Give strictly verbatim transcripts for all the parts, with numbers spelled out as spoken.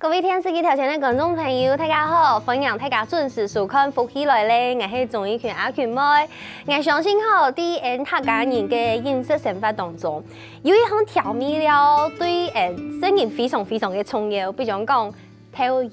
各位電視機頭前个觀眾朋友，大家好！歡迎大家準時收看《福氣來了》，𠊎係鍾意群阿群妹。𠊎相信吼，在𫣆客家人个飲食生活當中，有一項調味料對𫣆生人非常非常个重要，比如講豆油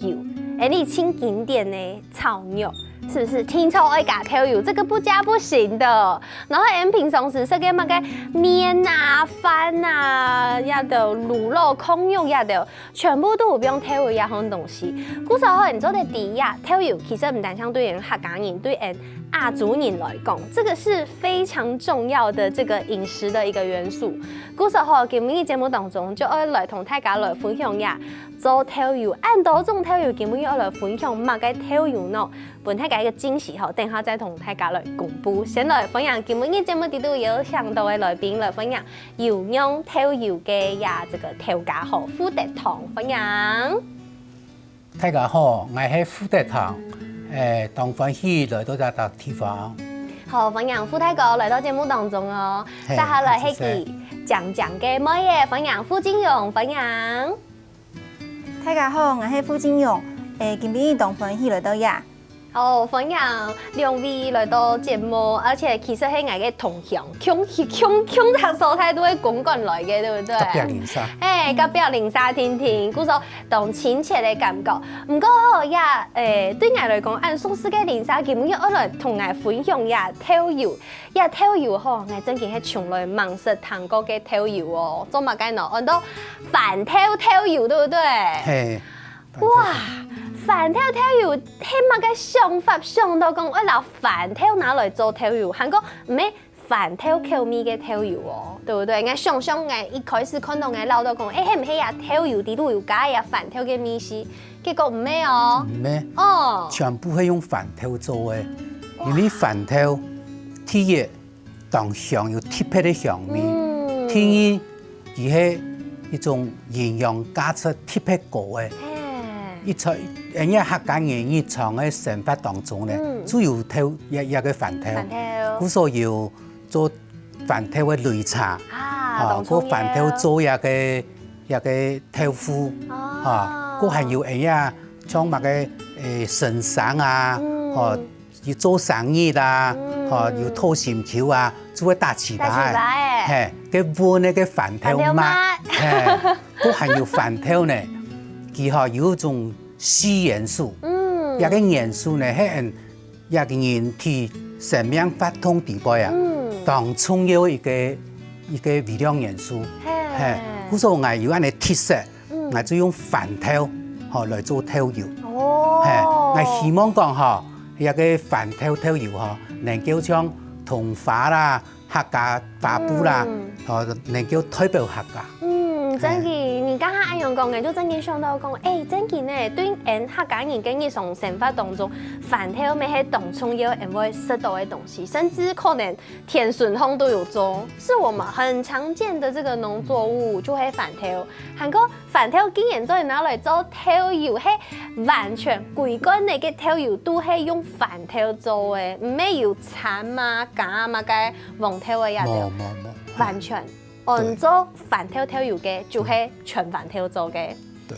，𫣆俚盡經典个炒肉，是毋是？定著愛加豆油，這個不加不行的。然後𫣆平常時食个麼个麵啊、飯啊，也都滷肉、炕肉也都 全部都有放豆油這項東西。故所吼，你做得知啊，豆油其實毋單淨對𫣆客家人，對𫣆亞洲人來講，這個是非常重要的這個飲食的一個元素。故所吼，今晡日節目當中就愛來同大家來分享一下做豆油，恁多種豆油，今晡日愛來分享麼个豆油呢？分大家一個驚喜吼，等下再同大家來公布。先來歡迎今晡日節目裡肚有請到个來賓來歡迎 有釀豆油个呀，這個豆家伙傅德堂，歡迎。大家好，𠊎係傅德堂，誒，當歡喜來到這搭地方。好，歡迎傅大哥來到節目當中哦。係，接下來係佢靚靚个妹仔，歡迎傅靜蓉，歡迎。大家好，𠊎係傅靜蓉，誒，今晡日當歡喜來到這。 哦，歡迎兩位來到節目，而且其實係𠊎个同鄉，共共共隻所在都係公館來个，對不對？隔壁鄰舍。係，隔壁鄰舍定定，故所當親切个感覺。毋過吼，也，誒，對𠊎來講，恁熟事个鄰舍，今晡日愛來同𠊎分享這豆油，這豆油吼，𠊎正經係從來吂識聽過个豆油哦。做麼个呢？安到番豆豆油，對不對？係。 哇，番豆豆油係麼个想法想到講愛摎番豆拿來做豆油，還過毋係番豆口味个豆油哦，對不對？𠊎想像𠊎一開始看到𠊎恅著講，誒，係毋係這豆油裡肚有加這番豆个味緒？結果毋係哦。毋係。哦。全部係用番豆做个，因為番豆第一 當香，有特別个香味。嗯。第二，佢係一種營養價值特別高个。嘿。一在，人家客家人日常个生活當中呢，嗯。就有豆，這，這个番豆。番豆。故所有做番豆个擂茶，啊，哦，當重要。過番豆做這个，這个豆腐，哦。哈，過還有人家像麼个，誒，先生啊，嗯。哦， 有做生日啊，嗯。吼，有討心臼啊，就會打粢粑仔。打粢粑仔。嘿，該搵該个番豆末，番豆末。嘿，該還有番豆呢，佢吼有一種硒元素，嗯。這个元素呢，係𫣆這个人體生命活動裡背啊，嗯。當重要一个，一个微量元素。嘿。嘿，故所𠊎有恁呢特色， 嗯。𠊎就用番豆，吼，來做豆油。哦。嘿，𠊎希望講吼，這个番豆豆油吼，能夠像桐花啦、客家花布啦，嗯。吼，能夠代表客家。嗯，真个，嘿。你剛剛恁樣講，𠊎就真个想到講，誒，真个呢，對𫣆客家人个日常生活當中，番豆乜係當重要，𫣆會食到个東西，甚至可能 田脣項都有種，是我們很常見的這個農作物，就係番豆。還過番豆竟然做得拿來做豆油，係完全歸罐个豆油都係用番豆做个，毋係有摻啊、加啊麼个黃豆个也無，無，無，無。完全，對。安做番豆豆油个，就係全番豆做个。對。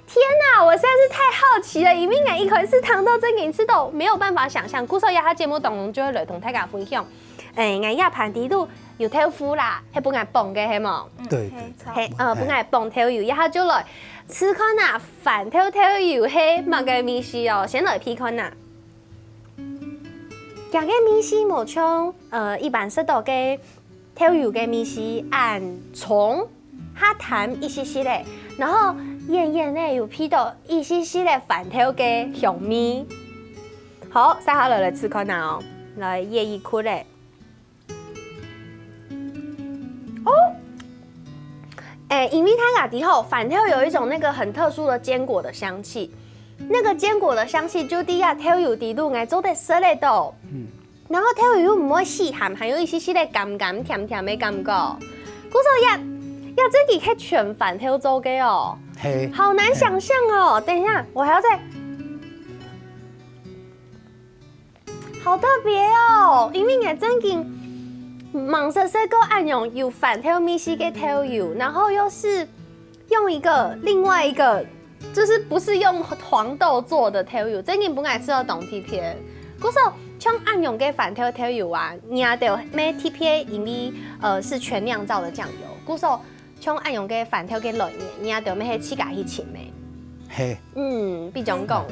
天哪，我實在是太好奇了，因為𠊎一開始聽到這个詞都沒有辦法想像。故所這下節目當中就會來同大家分享。 誒，𠊎這盤裡肚有豆腐啦，係分𠊎傍个係無？嗯，對，係，對。係，呃，分𠊎傍豆油，這下就來試看啊，番豆豆油係麼个味緒哦，先來鼻看啊。這个味緒無像，呃，一般食到个豆油个味緒恁重，較淡一息息仔，然後遠遠仔有鼻到一息息仔番豆个香味。好，接下來來試看啊哦，來，這一口仔。 哦，誒，因為大家知吼，番豆有一種那個很特殊的堅果的香氣，那個堅果的香氣就在這豆油裡肚，𠊎做得食得到。嗯。然後豆油又毋會死鹹，還有一息息个甘甘甜甜个感覺。故所這，這真个係全番豆做个哦。係。好難想像哦。係。等一下，我還要再 好特別哦，因為𠊎正經吂識食過恁樣有番豆味緒个豆油，然後又是用一個另外一個就是不是用黃豆做的豆油，正經本來係愛當特別。故所像恁樣个番豆豆油啊，你兜乜特別，因為呃是全釀造的醬油，故所像恁樣个番豆个來源，你兜乜係自家去尋个。嘿，嗯，比如講，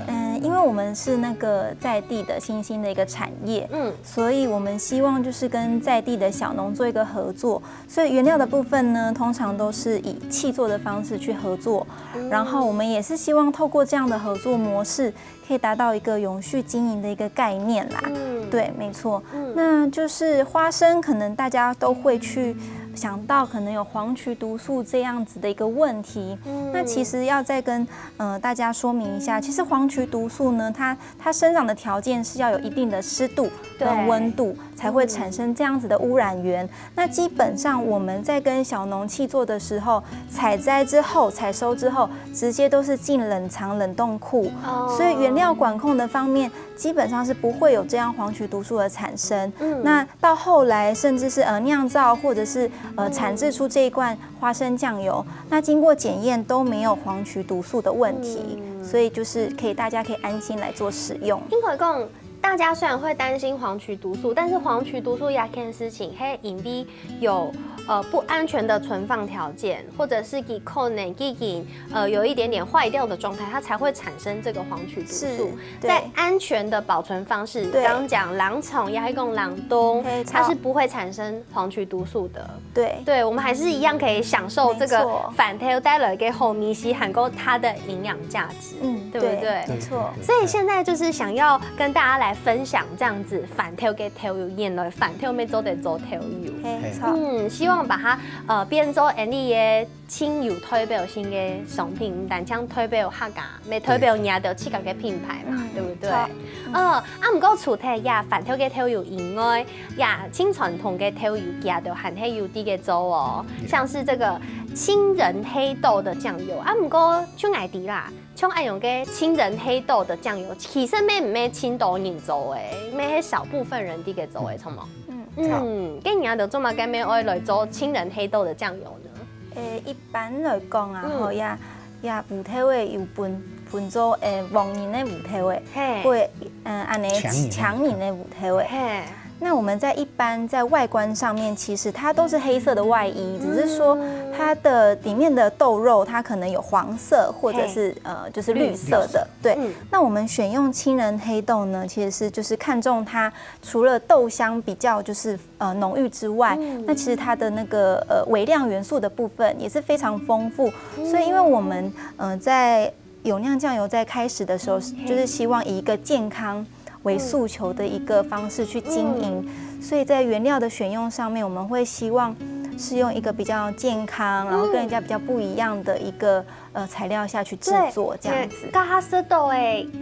嗯，因为我们是那个在地的新兴的一个产业，嗯所以我们希望就是跟在地的小农做一个合作，所以原料的部分呢，通常都是以契作的方式去合作，然后我们也是希望透过这样的合作模式，可以达到一个永续经营的一个概念啦。嗯，对，没错。那就是花生，可能大家都会去想到可能有黄曲毒素这样子的一个问题。那其实要再跟呃大家说明一下，其实黄曲毒素呢，它它生长的条件是要有一定的湿度跟温度，才会产生这样子的污染源。那基本上我们在跟小农契作的时候，采摘之后、采收之后，直接都是进冷藏冷冻库，哦所以原料管控的方面，基本上是不会有这样黄曲毒素的产生。嗯那到后来，甚至是呃酿造或者是呃产制出这一罐花生酱油，那经过检验都没有黄曲毒素的问题，所以就是可以大家可以安心来做使用。應該講，大家雖然會擔心黃曲毒素，但是黃曲毒素這件事情，係因為有呃不安全的存放條件，或者是佢可能已經呃有一点点壞掉的狀態，它才會產生這個黃曲毒素。是，對在安全的保存方式，對剛剛講冷藏也係講冷凍沒，錯它是不會產生黃曲毒素的。对，对，我们还是一样可以享受这个没错番豆带来的好味緒，还有它的营养价值，嗯，对不对？没错。所以现在就是想要跟大家来分享这样子番豆个豆油，原來番豆乜做得做豆油。嘿，嘿错。嗯，希望把它呃變做恁樣个盡有代表性的商品，毋單淨代表客家，也代表你兜自家个品牌嘛，嗯对不对？好嗯，啊，毋過除忒這番豆个豆油以外，也盡傳統个豆油，佢兜還係有在該做哦，像是這個杏仁黑豆的醬油啊，毋過就𠊎知啦。像恁樣个杏仁黑豆的醬油，其實乜毋係盡多人做个，乜係少部分人在該做个，著無？嗯，嗯，該你兜做麼个乜愛來做杏仁黑豆的醬油呢？诶，一般來講啊，嗯吼，也也烏豆仔有分分做诶黃仁个烏豆仔，嘿或嗯安尼強仁的強仁个烏豆仔。嘿，那我们在一般在外观上面，其实它都是黑色的外衣，只是说它的里面的豆肉它可能有黄色或者是呃就是绿色的。对，嗯那我们选用杏仁黑豆呢，其实是就是看中它除了豆香比较就是呃浓郁之外，那其实它的那个呃微量元素的部分也是非常丰富。所以因为我们呃在永酿酱油在开始的时候，就是希望以一个健康为诉求的一个方式去经营，所以在原料的选用上面，我们会希望是用一个比较健康，然后跟人家比较不一样的一个呃材料下去制作这样子。加下食到个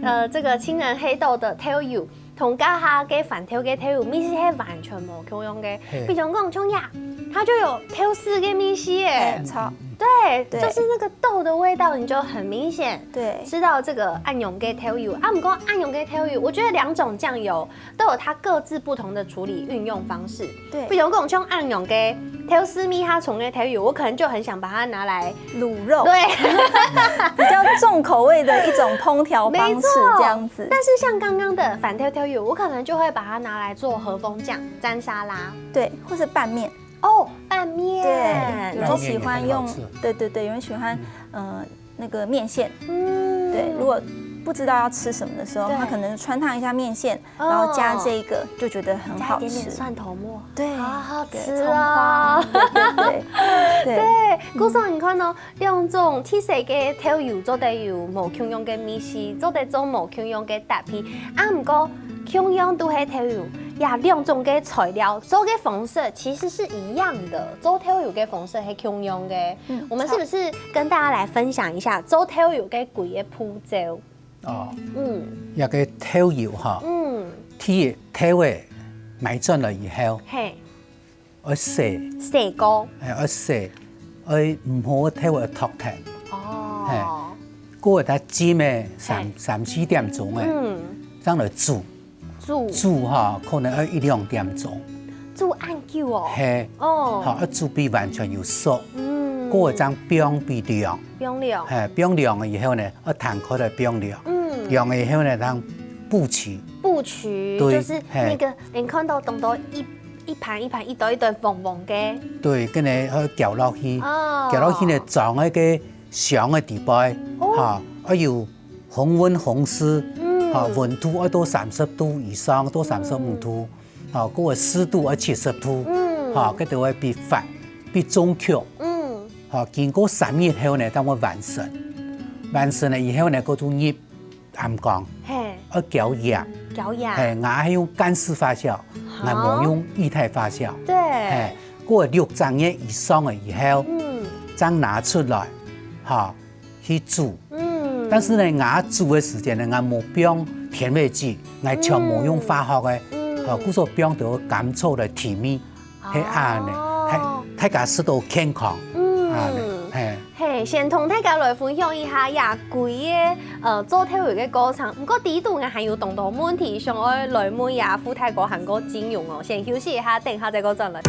呃這個杏仁黑豆的豆油，同加下个番豆个豆油，味緒係完全無共樣个。嘿比如講像呀，它就有豆豉个味緒耶。没错，对，对就是那個豆的味道，你就很明顯对知道這個恁樣个豆油。啊，毋過恁樣个豆油，我覺得兩種醬油都有它各自不同的處理運用方式。对比如講像恁樣个豆豉味較重个豆油，我可能就很想把它拿來卤肉，对。比较重口味的一种烹调方式没错这样子。但是像剛剛的番豆豆油，我可能就會把它拿來做和風醬、沾沙拉。对，或是拌面。哦，拌面。对，有人喜欢用拌面也很好吃，对对对，有人喜欢呃那个面线，嗯对，如果不知道要吃什么的时候，对他可能穿烫一下面线，哦然后加这个，就觉得很加一好吃。点点蒜头末，对，好好吃对葱哦花。对对对对，对，故所你看哦，兩種特色个豆油做得有無共樣个味緒，做得做無共樣个搭配。啊，毋過共樣都係豆油，呀，兩種个材料做个方式其實是一樣的，做豆油个方式係共樣个。嗯我們是不是跟大家來分享一下做豆油个幾个步驟？哦，嗯這个豆油哈，嗯，提个豆仔買轉來以後，嘿，愛洗，洗過哎，愛洗，愛毋好个豆仔愛脫忒，哦，過下浸个三嘿三四點鐘个，嗯，正來煮，煮煮哈，可能愛一兩點鐘，煮恁久哦，嘿，哦，好，愛煮到完全有熟。嗯，過會正放分佢涼，放涼。係，放涼了以後呢，愛攤開來放涼。嗯，涼了以後呢，正布取。布取，對，就是那個，係。你看到當多一一盤一盤、一堆一堆黃黃个。對，跟住愛攪落去，哦，攪落去呢，裝在該箱个底背，哦，哈，愛有恆溫恆濕，嗯，哈，溫度愛到三十度以上，到三十五度，嗯，哈，過个濕度愛七十度，嗯，哈，該就會比發，比中曲，嗯，哈，經過三日後呢，正會完成。完成了以後呢，過就入 暗缸，係，愛攪鹽。攪鹽。係，𠊎係用乾式發酵，𠊎無用液態發酵。對。係，過六隻月以上了以後，嗯，正拿出來，哈，去煮。嗯，但是呢，𠊎煮个時間呢，𠊎無放甜味劑，𠊎全無用化學个，嗯，哈，故所放到甘草來提味。 係恁呢，哦，大大家食到健康，嗯，恁呢，係。係，先同大家來分享一下這歸个呃做豆油个過程。毋過第一度𠊎還有當多問題想愛來問這傅大哥還過金勇哦，先休息一下，等下再過轉來。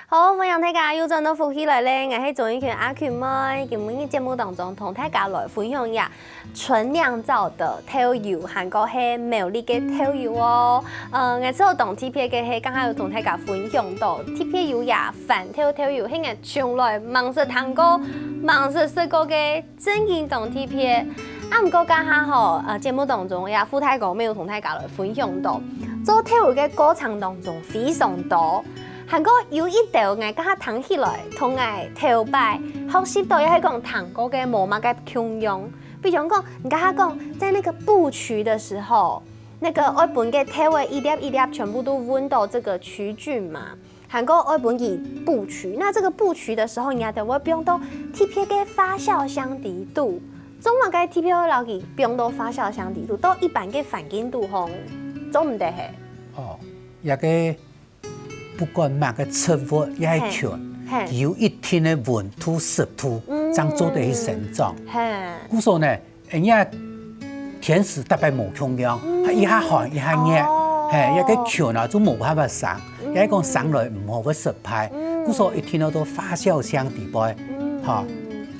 好，歡迎大家又轉到福氣來了，𠊎係鍾玉群阿群妹。今晡日節目當中同大家來分享一下純釀造个豆油，還過係苗栗个豆油哦。呃，𠊎知道當特別个係，剛剛有同大家分享到，特別有這番豆豆油，係𠊎從來吂識聽過、吂識食過个 真經當特別。啊，毋過這下吼，呃，節目當中，這傅大哥乜有同大家來分享到，做豆油个過程當中非常多。還過有一兜𠊎這下聽起來，同𠊎頭擺學習到也係講聽過个無麼个共樣。比如講，你這下講，在那個布取的時候，那個愛分个豆仔一粒一粒全部都搵到這個曲菌嘛。 還過愛分佢布取。那這個布取的時候，你還得會放到特別个發酵箱底肚。做麼个特別會摎佢放到發酵箱底肚？到一般个環境肚吼，做毋得係？哦，這個不管麼个植物，也係菌，係，係，佢有一定个溫度、濕度，嗯，正做得去生長。係。故所呢， 哎呀，天時特別無共樣，嗯，一下寒一下熱，哦，係，這個菌啊就無辦法生，嗯，也係講生來毋好會失敗，嗯，故所一定愛到發酵箱底背，嗯，哈，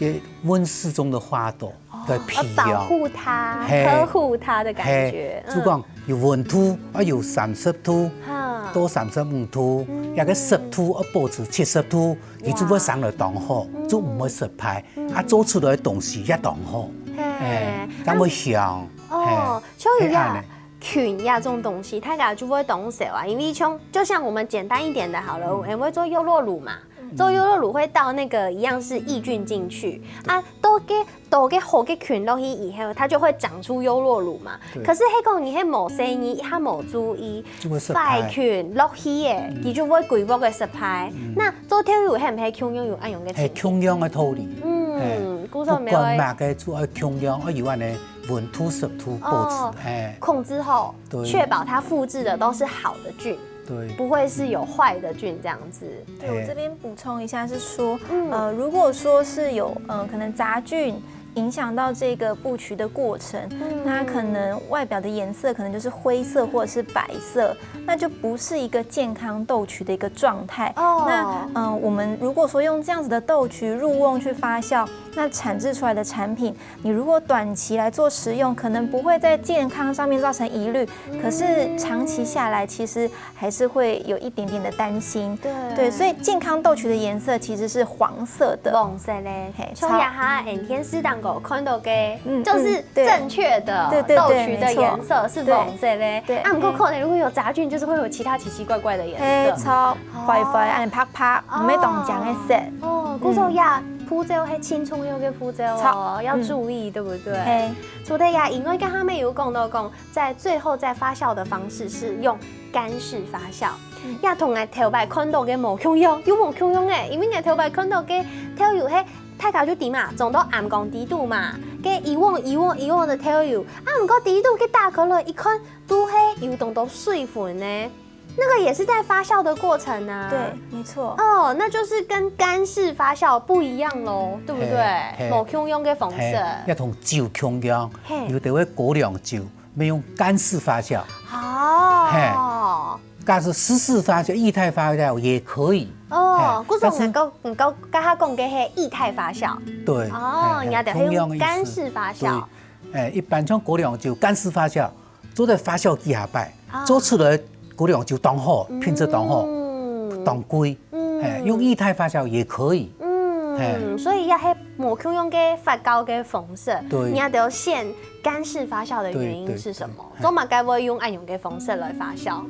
該溫室中的花朵，哦，來培養，要保護它，係，呵護它的感覺，係，嗯，就講有溫度，愛有三十度，哈，到三十五度，嗯，這個濕度愛保持七十度， 佢就會生來當好，嗯，就毋會失敗，嗯，啊，做出來个東西也當好，係，哎，正會香，哦，係，就有呀，係恁呢。菌呀這種東西，大家就會當愁啊，因為像，就像我們簡單一點的好了，嗯，我們會做優酪乳嘛，嗯，做優酪乳會倒那個一樣是抑菌進去，啊，倒該 倒該好个菌落去以後，它就會長出優酪乳嘛。對。可是係講你係無細義，一下無注意，就會失敗。壞菌落去耶，嗯，佢就會歸屋个失敗。嗯。那做豆油係毋係共樣有恁樣个情形？係共樣个道理。嗯，係，故所毋係，不管麼个就愛共樣，愛有恁呢溫度、濕度保持，哦，係。控制好，對。確保它複製的都是好的菌。 對。不會是有壞的菌這樣子。對，我這邊補充一下是說，嗯。呃，如果說是有，呃，可能雜菌影響到這個布曲的過程，嗯。那可能外表的顏色可能就是灰色或者是白色，那就不是一個健康豆曲的一個狀態。哦。那，呃，我們如果說用這樣子的豆曲入甕去發酵，那產製出來的產品 你如果短期來做食用，可能不會在健康上面造成疑慮，嗯。可是長期下來，其實還是會有一點點的擔心。對。對，所以健康豆曲的顏色其實是黃色的。黃色嘞，嘿，像這下，超，欸，電視上看到个，嗯，就是，嗯，對。正確的，對，對，對，豆曲的顏色是黃色嘞。沒錯。對。對，啊，毋過可能如果有雜菌，就是會有其他奇奇怪怪的顏色。嘿，超，哦。壞壞，恁白白，毋係當靚个色。哦，嗯。故所這步驟係盡重要个步驟哦，超，要注意，嗯。對不對？嘿。 除了這以外，剛剛乜有講到講，在最後再發酵的方式是用乾式發酵。嗯。也同𠊎頭擺看到个無共樣，又無共樣欸，因為𠊎頭擺看到个豆油係大家就知嘛，裝到醃缸底肚嘛，該一甕一甕一甕的豆油，啊，毋過底肚个打開來一看，都係有當多水分呢。那个也是在发酵的过程啊。对，没错。哦，那就是跟干式发酵不一样喽，对不对？嘿，嘿。無共樣个方式。嘿，要同酒共樣，嘿。有的會高粱酒，要用干式發酵。哦。假使湿式發酵、液态發酵也可以。哦，嘿，故所但是能夠能夠跟他講个係液态發酵。對。哦，嘿人家就係用干式發酵。對，誒，一般像高粱酒干式發酵，做得發酵幾下擺，啊做出來高粱酒當好，品質當好，嗯當貴。嗯誒，用液態發酵也可以。嗯，嘿所以要係無共樣个發酵个方式，對你要得現干式發酵的原因是什麼？對對對做麼个會用恁樣个方式來發酵？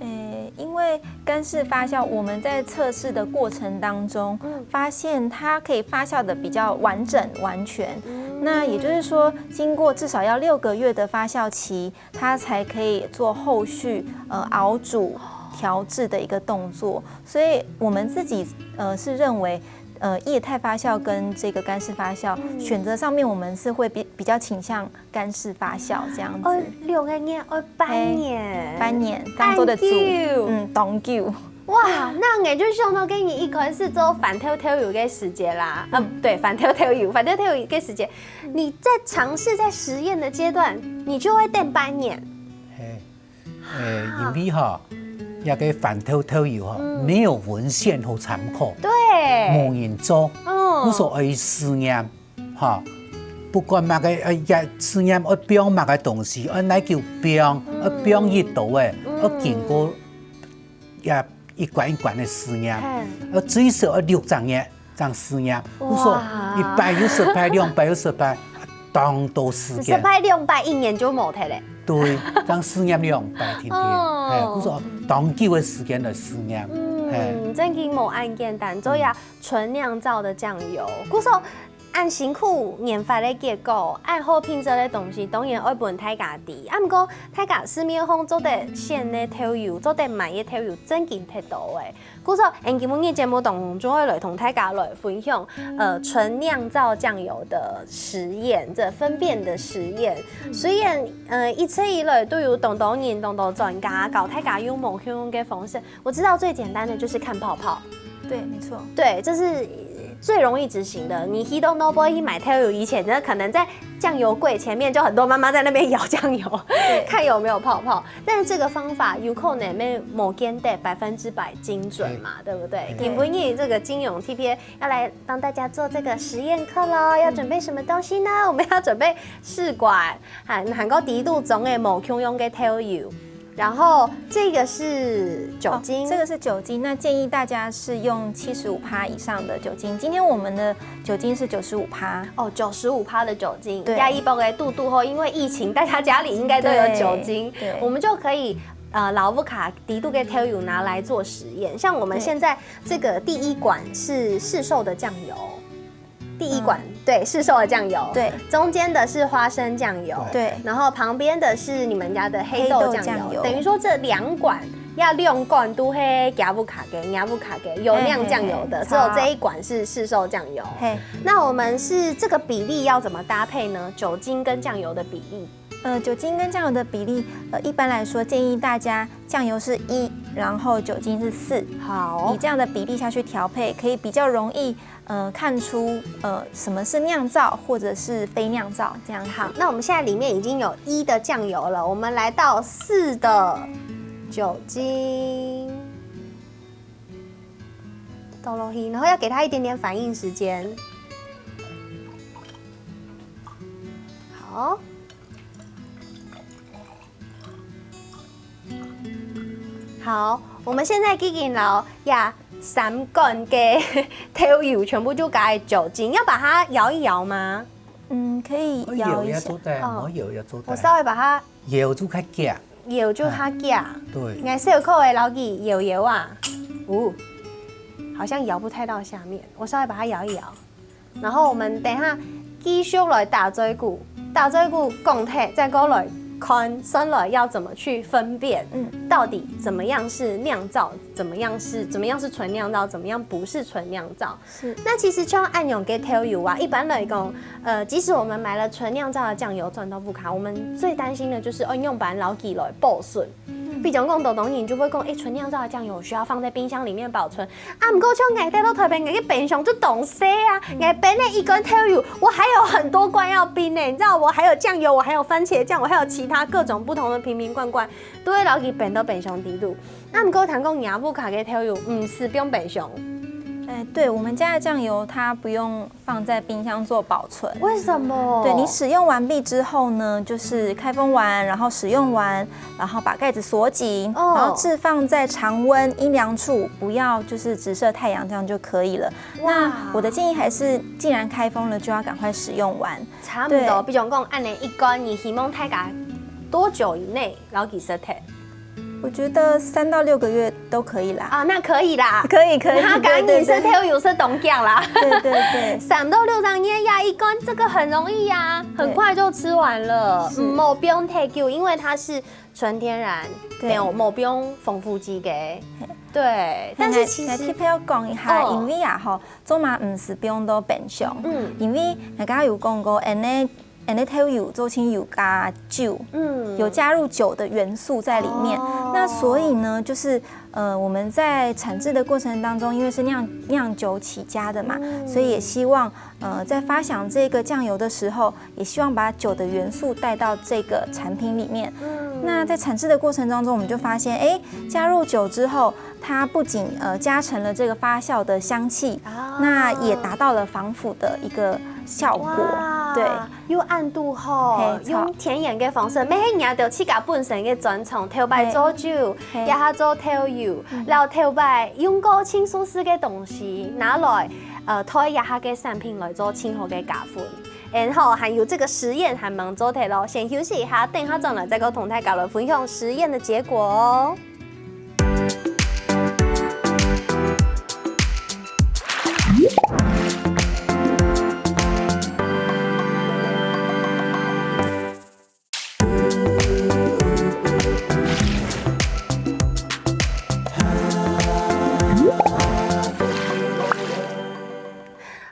诶，因为干式发酵，我们在测试的过程当中，嗯发现它可以发酵的比较完整、完全。那也就是说，经过至少要六个月的发酵期，它才可以做后续呃熬煮、调制的一个动作。所以我们自己呃是认为，呃液态发酵跟这个干式发酵、选择上面，我们是会比比较倾向干式发酵这样子。哦，六个月，哦，半年，半年，當做得煮，恁久嗯，當久。哇，那𠊎就想到跟你一開始做番豆豆油个時節啦，嗯，對，番豆豆油，番豆豆油个時節，你在嘗試在實驗的階段，你就會等半年。嘿，誒，因為哈，這个番豆豆油哈，沒有文獻好參考，對，無人做，嗯故所愛試驗哈。不管麼个，誒，也試驗愛放麼个東西，愛哪久放，愛放幾多誒，愛經過也一關一關个試驗，嘿愛最少愛六隻月正試驗。故所哇一擺又失敗，兩擺又失敗，當多時間。失敗兩擺，一年就無忒咧。對，正試驗兩擺，天天，哦哎，故所當久个時間來試驗，哎。嗯，真經無恁簡單，做呀純釀造的醬油。故所恁辛苦研發个結果，恁好品質个東西，當然愛分大家知。啊，毋過大家市面上做得選个豆油，做得買个豆油，真經忒多誒。故所，𠊎今晡日節目當中，就會來同大家來分享，呃，純釀造醬油的實驗，這分辨的實驗。雖然，呃，一直以來都有當多人、當多專家教大家用無共樣个方式，我知道最簡單的就是看泡泡。對，沒錯。對，這是最容易執行的。你去到農會去買豆油以前，那可能在醬油櫃前面就很多媽媽在那邊搖醬油，看有沒有泡泡。但是這個方法有可能沒無見得百分之百精準嘛，對不對？對。今晡日這個金融 T P A 要來幫大家做這個實驗課囉，要準備什麼東西呢？我們要準備試管，還還有幾多種个無共樣个豆油。然後這個是酒精，哦，這個是酒精，那建議大家是用七十五趴以上的酒精。今天我們的酒精是九十五趴。哦，九十五趴的酒精，對壓一包个肚肚后，因為疫情，大家家裡應該都有酒精，對對我們就可以呃，老屋下底肚个豆油拿來做實驗。像我們現在這個第一管是市售的醬油，第一管，對，市售的醬油，對中間的是花生醬油，對然後旁邊的是你們家的黑豆醬油，黑豆醬油等於說這兩管要兩管都係家屋下个，家屋下个有釀醬油的，嘿嘿嘿只有這一管是市售醬油。嘿，那我們是這個比例要怎麼搭配呢？酒精跟醬油的比例。呃，酒精跟醬油的比例，呃，一般來說建議大家醬油是一，然後酒精是四，好以，這樣的比例下去調配，可以比較容易，呃，看出呃什麼是釀造或者是非釀造這樣子。好，那我們現在裡面已經有一的醬油了，我們來到四的酒精，倒落去，然後要給它一點點反應時間。好，好，我們現在已經摎呀三罐个豆油全部就加酒精，要把它搖一搖嗎？嗯，可以搖一下搖也做。得，哦無搖也做得。我稍微把它搖就較遽。搖就較遽。對。𠊎小可个老弟搖搖啊，哦，好像搖不太到下面，我稍微把它搖一搖。然後我們等一下繼續來打嘴鼓，打嘴鼓講忒，再過來看，算來要怎麼去分辨，嗯到底怎麼樣是釀造，怎麼樣是怎麼樣是純釀造，怎麼樣不是純釀造。是那其實像恁樣个豆油啊，一般來講，呃，即使我們買了純釀造的醬油轉到屋下，我們最擔心的就是，哦，用板老幾來保存。比如講，當多人就會講，欸，純釀造的醬油需要放在冰箱裡面保存。啊，毋過像𠊎兜落台北，𠊎个冰箱就當細啊，𠊎冰个一罐豆油，我還有很多罐要冰呢，你知道，我還有醬油，我還有番茄醬，我還有其他各種不同的瓶瓶罐罐，都會摎佢冰到冰箱底肚。啊，毋過聽講若屋下个豆油毋使放冰箱。哎，對，我們家的醬油它不用放在冰箱做保存。為什麼？對，你使用完畢之後呢，就是開封完，然後使用完，然後把蓋子鎖緊，哦然後置放在常溫陰涼處，不要就是直射太陽，這樣就可以了。哇那我的建議還是，既然開封了，就要趕快使用完。差不多，對比如講，恁呢一罐，你希望大家多久以內摎佢食忒？我覺得三到六個月都可以啦。啊，那可以啦。可以可以，他趕緊食豆油食當遽啦。對對對，三到六个月壓一罐，這個很容易呀、很快就吃完了。是嗯，無放太久，因為它是純天然，對沒有無放防腐劑个。對，但是其實來特別講一下，哦因為啊吼，做嘛毋使放到冰箱，嗯因為大家有講過，恁呢恁呢豆油做清有加酒，嗯有加入酒的元素在裡面。哦那所以呢，就是呃，我們在產製的過程當中，因為是釀釀酒起家的嘛，嗯所以也希望呃，在發想這個醬油的時候，也希望把酒的元素帶到這個產品裡面。嗯那在產製的過程當中，我們就發現，哎，加入酒之後，它不僅呃加成了這個發酵的香氣，啊那也達到了防腐的一個效果。哇對，有恁堵好，嘿，著。用天然个方式，乜係若兜自家本身个專長，頭擺做酒，嘿這下做豆油，然後頭擺用過盡舒適个東西拿來，呃，替這下个產品來做盡好个加分。然後還有這個實驗還吂做忒咯，先休息一下，等下轉來再過同大家來分享實驗的結果哦。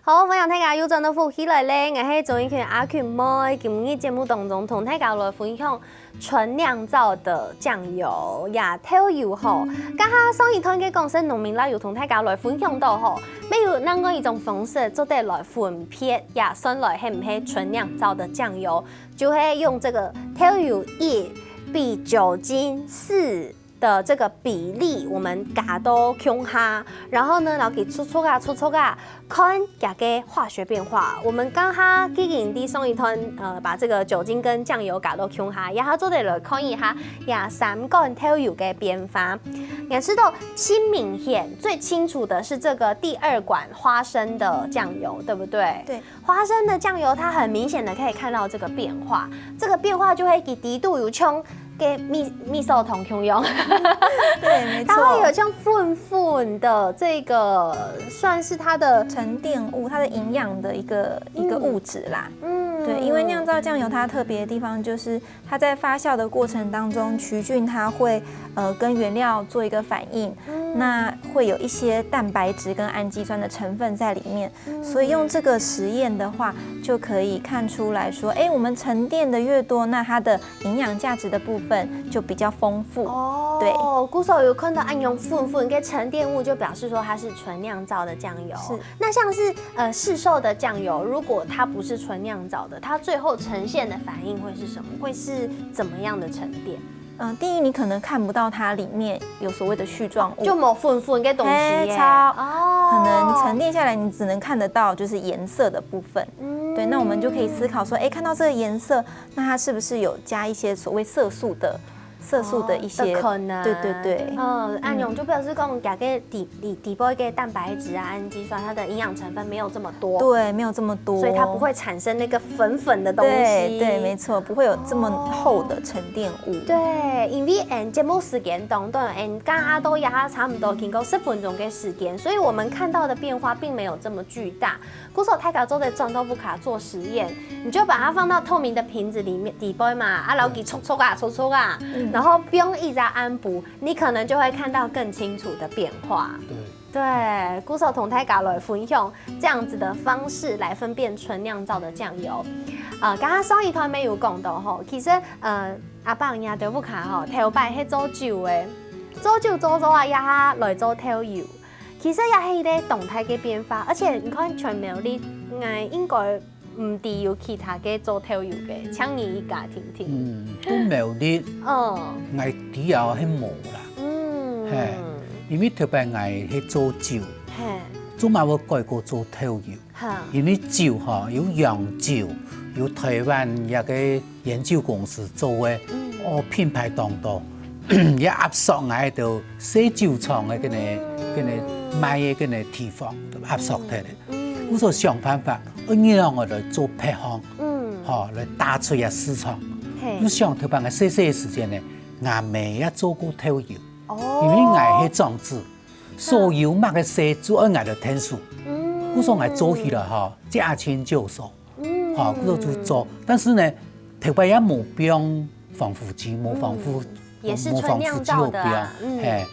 好，歡迎大家又轉到福氣來了，𠊎係鍾意群阿群妹。今日節目當中同大家來分享純釀造的醬油，呀，豆油吼。剛剛上一段个講係農民辣油同大家來分享到吼，乜有另外一種方式做得來分別，呀，算來係毋係純釀造的醬油，就係用這個豆油一比酒精四的這個比例，我們加到共下，然後呢，摎佢搓搓啊搓搓啊，看佢个化學變化。我們剛剛既經在上一段，呃，把這個酒精跟醬油加到共下，然後做得來看一下，這三罐豆油个變化。你看，吃到盡明顯、最清楚的是這個第二罐花生的醬油，對不對？對。花生的醬油，它很明顯的可以看到這個變化，這個變化就會佢底肚有像个味味噌湯共樣，對，沒它會有錯。像粉粉的這個，算是它的，沉澱物，它的營養的一個一個物質啦。嗯對，因為釀造醬油它特別的地方就是它在發酵的過程當中，曲菌它會呃跟原料做一個反應，那會有一些蛋白質跟氨基酸的成分在裡面，所以用這個實驗的話，就可以看出來說，哎，我們沉澱的越多，那它的營養價值的部分就比較豐富。哦，對，故所有看到恁樣粉粉个沉澱物，就表示說它是純釀造的醬油。是。那像是呃市售的醬油，如果它不是純釀造的，它最後呈現的反應會是什麼？會是怎麼樣的沉澱？嗯，第一，你可能看不到它裡面有所謂的絮狀物，就無粉粉个東西耶。嘿，超哦，可能沉澱下來，你只能看得到就是顏色的部分。嗯對，那我們就可以思考說，哎，看到這個顏色，那它是不是有加一些所謂色素的色素的一些哦的可能，對對對，嗯，恁樣就表示講，佢个底底底背个蛋白質啊、氨基酸，它的營養成分沒有這麼多，對，沒有這麼多，所以它不會產生那個粉粉的東西。對對，沒錯，不會有這麼厚的沉澱物。對，因為嗯節目時間當短，嗯，剛剛都也差不多經過十分鐘的時間，所以我們看到的變化並沒有這麼巨大。故所大家做得轉到屋下做實驗，你就把它放到透明的瓶子裡面底背嘛，啊，然後佢搓搓啊搓搓啊，然後放一隻暗晡，你可能就會看到更清楚的變化。對，對，故所同大家來分享這樣子的方式來分辨純釀造的醬油。呃，剛剛上一段沒有講到吼，其實呃，阿伯若兜屋下吼，頭擺係做酒个，做酒做做啊，這下來做豆油。其實也係一個當大个變化，而且你看全苗栗，哎，應該毋知有其他个做豆油个，像你一家定定。嗯，都苗栗，嗯，𠊎知啊，係無啦。嗯，嘿，因為頭擺𠊎係做酒，嘿，做麼會改過做豆油？哈，因為酒吼，有洋酒，有台灣一個研究公司做个，嗯，哦，品牌當多，也壓縮𠊎兜細酒廠个該個，該個賣个該個地方，壓縮忒了。 嗯，故所想辦法，愛仰般來做配方，嗯，吼，來打出這市場。嘿，你想頭擺个細細个時間呢，𠊎姆也做過豆油，哦，因為𠊎係長子，所有麼个事就愛𠊎來𢯭手。嗯，故所𠊎做起來吼，駕輕就熟，嗯，吼，故所就做。但是呢，頭擺也無放防腐劑，無防腐，嗯，也是純釀造的啊，無防腐劑，嗯，嘿。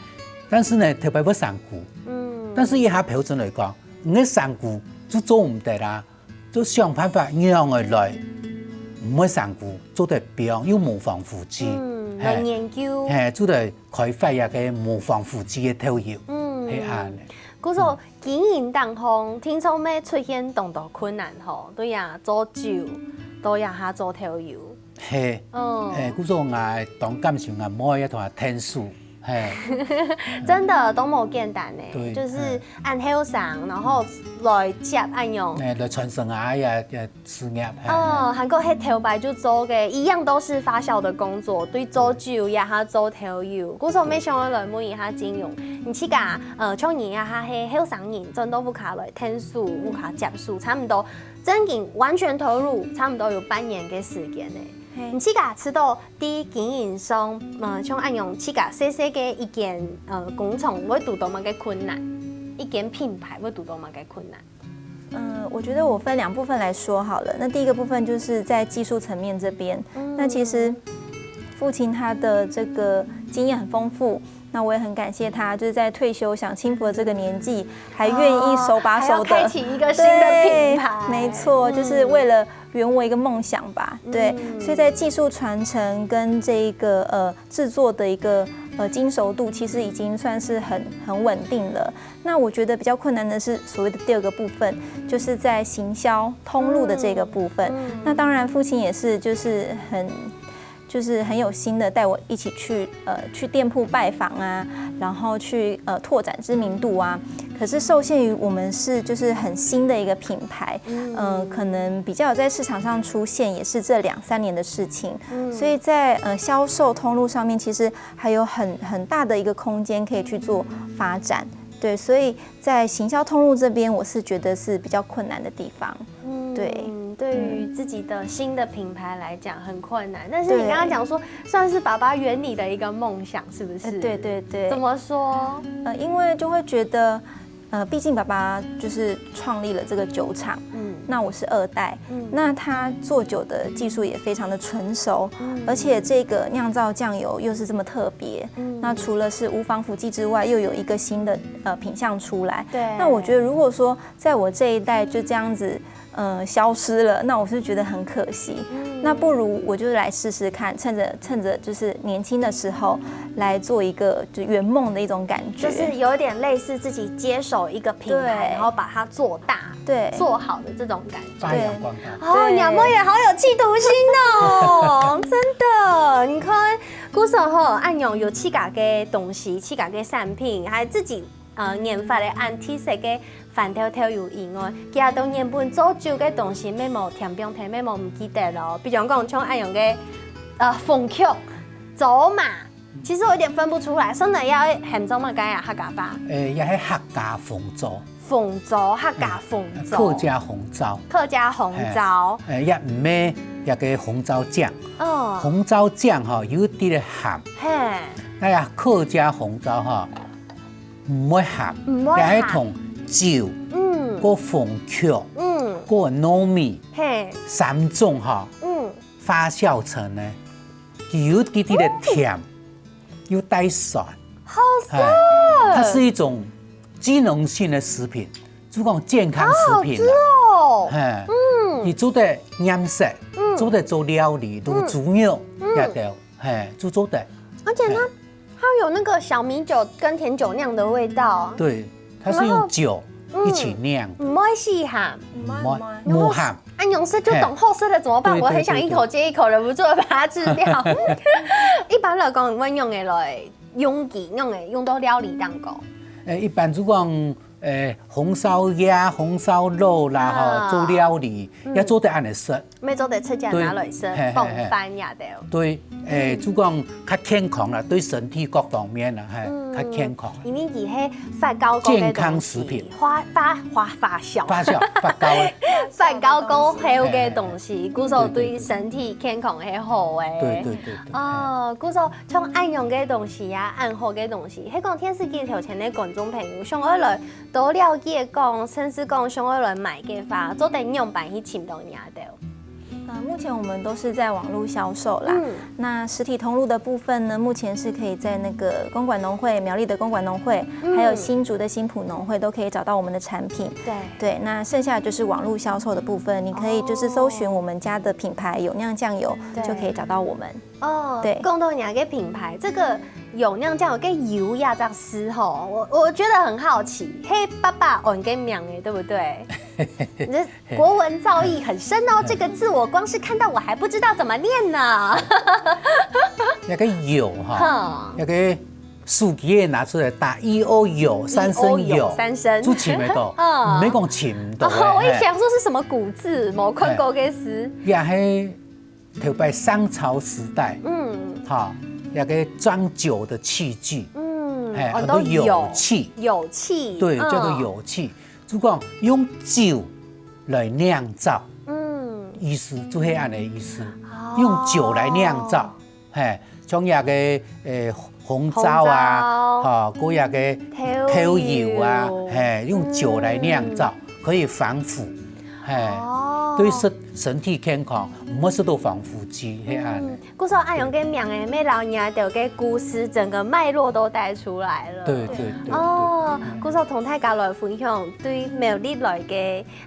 但是呢，頭擺會生菇，嗯，但是一下標準來講， 你个生菇就做毋得啦，就想辦法仰般來，毋會生菇，做得放又無防腐劑，嗯，嘿，來研究，嘿，做得開發一個無防腐劑个豆油，嗯，係恁呢。故所經營當中，聽說乜出現當多困難吼，對啊，做酒，對啊，還做豆油， 嘿，嗯，嘿，故所𠊎當感謝𠊎妹也同𠊎𢯭手，嘿，真的都無簡單呢，對，就是恁後生，然後來接恁樣，哎，來傳承啊，哎呀，事業，嘿，哦，還過係頭擺就做个，一樣都是發酵的工作，對做酒也還做豆油，故所乜想要來問一下金勇，你自家，呃，像你啊，還係後生人，轉到屋下來𢯭手，屋下接手，差不多 正經完全投入差不多有半年个時間呢。嘿，你自家知道在經營上，呃，像恁樣自家細細个一間，呃，工廠會堵到麼个困難？一間品牌會堵到麼个困難？嗯，我覺得我分兩部分來說好了。那第一個部分就是在技術層面這邊，嗯，那其實父親他的這個經驗很豐富，那我也很感謝他，就是在退休享清福的這個年紀，還願意手把手的，哦，還要開啟一個新的品牌。對，沒錯，嗯，就是為了圓我一個夢想吧。對，嗯，所以在技術傳承跟這一個，呃，製作的一個，呃，精熟度，其實已經算是很，很穩定了。那我覺得比較困難的是所謂的第二個部分，就是在行銷通路的這個部分。嗯，嗯。那當然，父親也是就是很 就是很有心的帶我一起去，呃，去店鋪拜訪啊，然後去，呃，拓展知名度啊。可是受限於我們是就是很新的一個品牌，嗯，呃，可能比較有在市場上出現，也是這兩三年的事情。嗯。所以在，呃，銷售通路上面，其實還有很，很大的一個空間可以去做發展。對，所以在行銷通路這邊，我是覺得是比較困難的地方。嗯，對。對於自己的新的品牌來講很困難，但是你剛剛講說，對。算是爸爸圓你的一個夢想，是不是？呃，對，對，對。怎麼說？呃，因為就會覺得，呃，畢竟爸爸就是創立了這個酒廠，嗯。那我是二代，嗯。那他做酒的技術也非常的純熟，嗯。而且這個釀造醬油又是這麼特別，嗯。那除了是無防腐劑之外，又有一個新的，呃，品項出來。對。那我覺得如果說在我這一代就這樣子，呃，消失了，那我是覺得很可惜。嗯。那不如我就是來試試看，趁著，趁著就是年輕的時候來做一個就圓夢的一種感覺。就是有點類似自己接手一個品牌，對。然後把它做大，對。做好的這種感覺。發揚光大。對。哦，對。你阿妹也好有企圖心哦，真的。你看，故所吼，恁樣有自家个東西，自家个產品，還自己 呃，研發个恁特色个番豆豆油以外，其他都原本做酒个東西，乜無添放忒，乜無毋記得咯。比如講，像恁樣个，呃，紅麴、棗麻，其實我有點分不出來，算係愛喊做麼个啊？客家話？誒，也係客家紅棗。紅棗，客家紅棗。客家紅棗。客家紅棗。誒，也毋係一個紅棗醬。哦。紅棗醬吼，有一滴个鹹。嘿。那呀，客家紅棗吼， 毋會鹹，毋會鹹。也係同酒，嗯。過紅麴，嗯。過糯米，嘿。三種吼，嗯。發酵成个，佢有一滴滴个甜，嗯。又帶酸。好酸。哎，它是一種机能性的食品，就讲健康食品啦。哦，係，佢做得染色，做得做料理，滷猪肉，也得，係，就做得。而且呢，它有那个小米酒跟甜酒酿的味道。对，它是用酒一起酿，不会细哈，没没鹹。啊，用食就懂好吃了怎么办？我很想一口接一口，忍不住的把它吃掉。一般来讲，我用的来用几用的用到料理当中。哎，一般就讲，哎，红烧鸭、红烧肉啦，哈，做料理也做得安尼食。 乜做得直接拿來食，傍飯也得。對，誒，就講較健康啦，對身體各方面啦，係，較健康。因為佢係發酵過个健康食品，發發發發酵，發酵發酵个，發酵過後个東西，故所對身體健康係好个。對對對對。哦，故所像恁樣个東西啊，恁好个東西，係講電視機頭前个觀眾朋友，想愛來多了解講，甚至講想愛來買个話，做得仰般去尋到你兜。 呃，目前我们都是在网络销售啦。那实体通路的部分呢，目前是可以在那个公馆农会、苗栗的公馆农会，还有新竹的新埔农会都可以找到我们的产品。对，对，那剩下就是网络销售的部分，你可以就是搜寻我们家的品牌有酿酱油，就可以找到我们。哦，对讲到你个品牌，这个有酿酱油个油呀，这样吃吼，我我觉得很好奇，嘿，爸爸，哦，你个名哎，对不对？你这国文造诣很深哦，这个字我光是看到我还不知道怎么念呢。那个有哈，那个手机也拿出来打 E O 有三声有，三声，就尋得到，嗯没讲尋唔到。哦，我也想说是什么古字，没看过个字。也系头擺商朝时代，嗯哈，那个装酒的器具，嗯，哎，哦，很多都有有器，有器，对，嗯叫做，有器，就讲用酒来酿造，嗯，意思就系安尼意思，用酒来酿造，嘿，像那个呃红糟啊，红糟哈，过那个豆豆油啊油，嘿，用酒来酿造，可以防腐，嘿，哦对身身体健康，唔好食到防腐剂，系安尼。故所恁样个名诶，乜老人家个故事，整个脉络都带出来了。对对对，哦，故所同大家来分享，对苗栗来个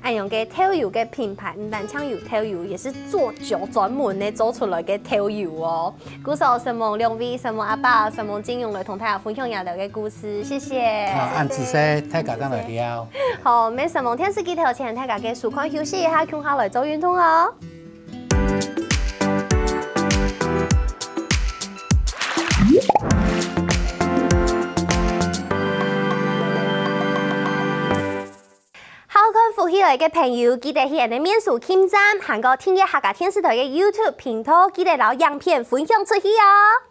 恁样个豆油个品牌，毋单淨有豆油，也是做酒专门的做出来个豆油哦。故所承蒙两位，承蒙阿爸，承蒙金勇来同大家分享佢个故事，谢谢。啊，恁仔细，大家刚来聊。好，乜承蒙电视机头前，大家个收看休息一下，共下来做运动哦。 好看福氣來个朋友，記得去𠊎等面書網站，還過訂閱客家電視台个YouTube頻道，記得摎影片分享出去哦。